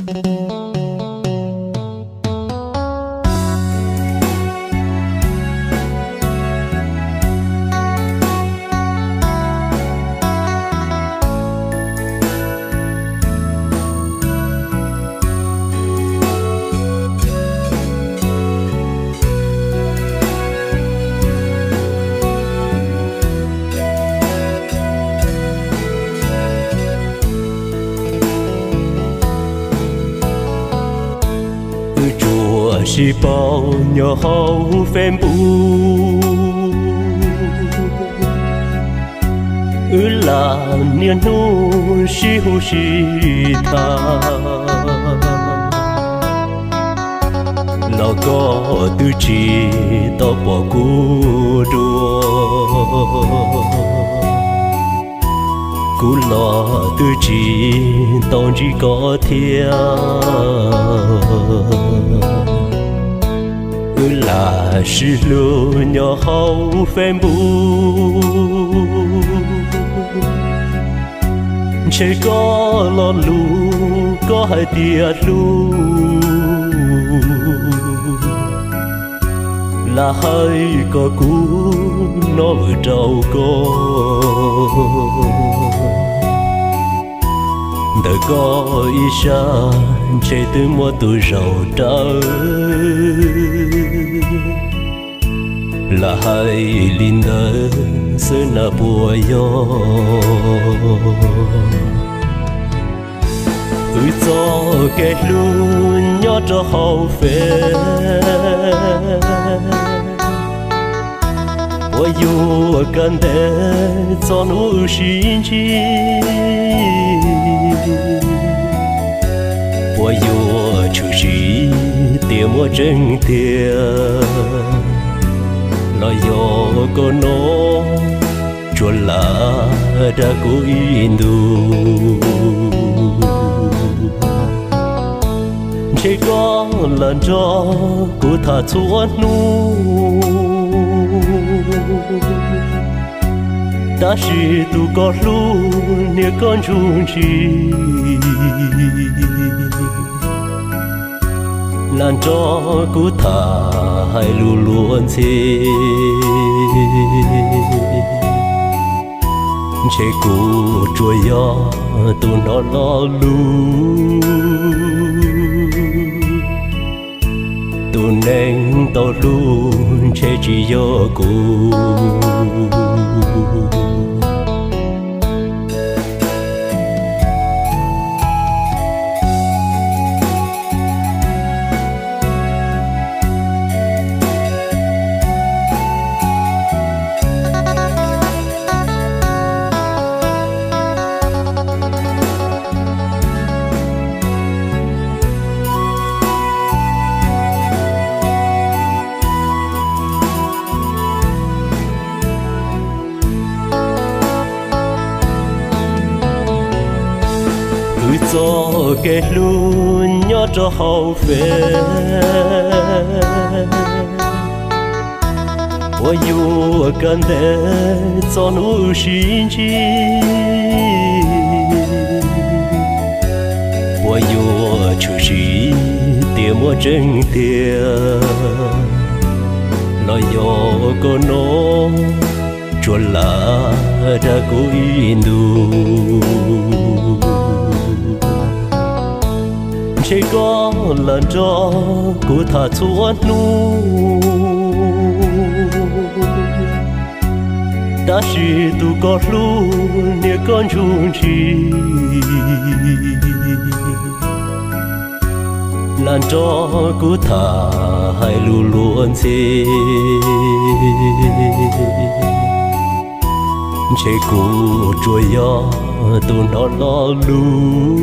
Wb tsuas sib paub nyob hauv Facebook, wb lam niaj hnub sib hu sib tham, los koj twb tsis tau pom kuv dua. Kuv los twb tsis tau ntsib koj thiab. Wb lam sib hlub nyob hauv Facebook, ntshe koj lo lus koj hais tias hlub, lam hais kom kuv nov vwm rau koj. Ntawm koj ib sab ntshe twb muaj tus zaum rawv, lam hais li ntawd xwb na puas yog? Wb txoj kev hlub nyob rau hauv Face, puas yuav kav ntev txog hnub wb sib ntsib? Puas yuav tshwm sim tias muaj tseeb tiag, los yog koj no tsuas lam dag kuv ib ntus? Ntshe koj lam nrog kuv tham txhua hnub, tab sis tus koj hlub niag koj ntsuj ntsig, lam nrog kuv tham hais lus luag ntxhi. Ntshe kuv tsuas yog tus hnov lo lus, tus neeg tau hlub ntshe tsis yog kuv. Wb txoj kev hlub nyob rau hauv Face, puas yuav kav ntev txog hnub wb sib ntsib? Puas yuav tshwm sim tias muaj tseeb tiag, los yog koj no tsuas lam dag kuv ib ntus? Ntshe koj lam nrog kuv tham txhua hnub, tab sis tus koj hlub niag koj ntsuj ntsig, lam nrog kuv tham hais lus luag ntxhi. Ntshe kuv tsuas yog tus hnov lo lus,